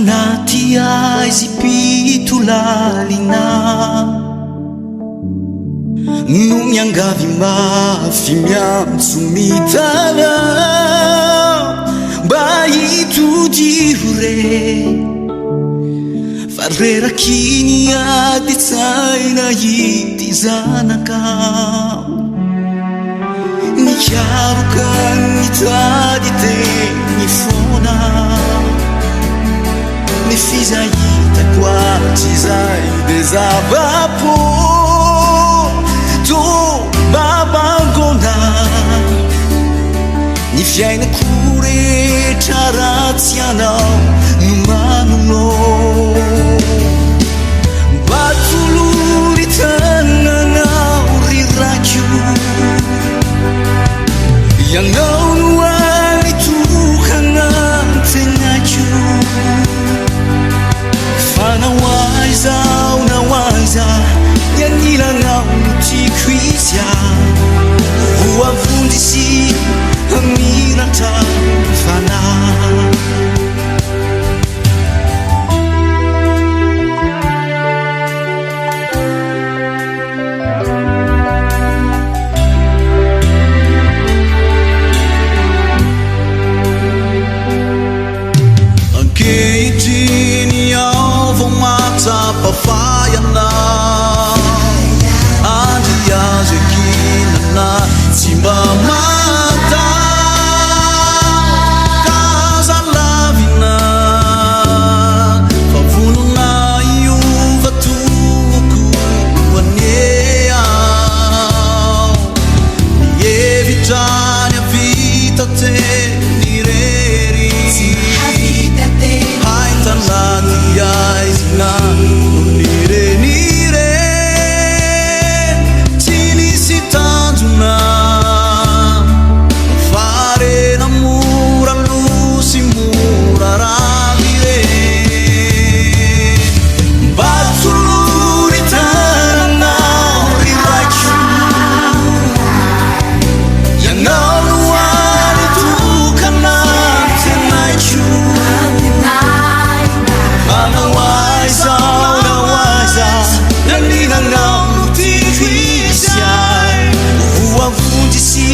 Tanaty aizim-pito lalina No miangavy mafy miantso mitalaho Mba hitodiho re Fa reraky ny ady tsaina ity zanakao Nikaroka nitady teny foana Ny fiza hitako hatrizay dia zava-po Toa babangona Ny fiainako rehetra ratsy anao no manolo Mba tolory tananao ry raiko Ianao no hany tokana antenaiko Fa na ho aiza aho na ho aiza Ny anilanao no tiako izy Ho avonjy sy hamiratra fanahy. Ankehitriny aho vao mahatsapa fa ianao Andry azo iankinana tsy mba mata Ka aza lavina fa vonona hiova toko anie aho Ny hevitra ny havita teny irery Hay tanaty aizina no nirenireny Tsy nisy tanjona fa harena mora lo sy mora rava ireny Mba tolory tananao ry raiko Ianao no hany tokana antenaiko Fa na ho aiza aho na ho aiza Ny anilanao no tiako hisy ahy Ho avonjy sy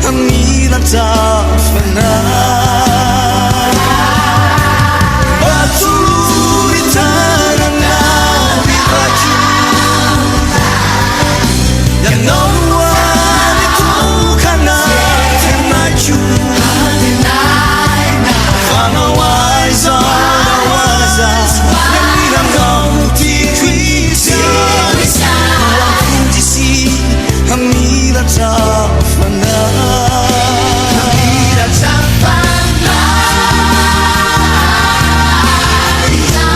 hamiratra fanahy Mba tolory tananao ry raiko Ianao no hany tokana antenaiko Fa na ho aiza na ho aiza Ny anilanao no tiako hisy ahy Ho avonjy sy hamiratra fanahy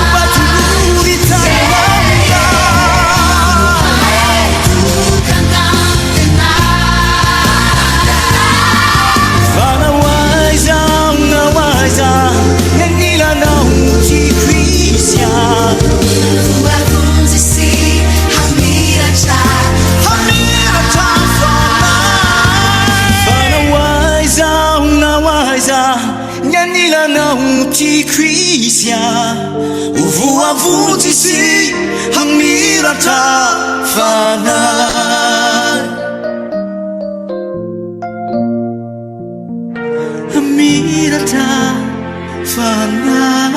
Mba tolory tananao Fa na ho aiza na ho aiza Ny anilanao no tiako hisy ahy Voavonjy sy hamiratra Hamiratra fanahy Fa na ho aiza na ho aiza Ny anilanao no tiako hisy ahy Ho voavonjy sy hamiratra fanahy Hamiratra fanahy.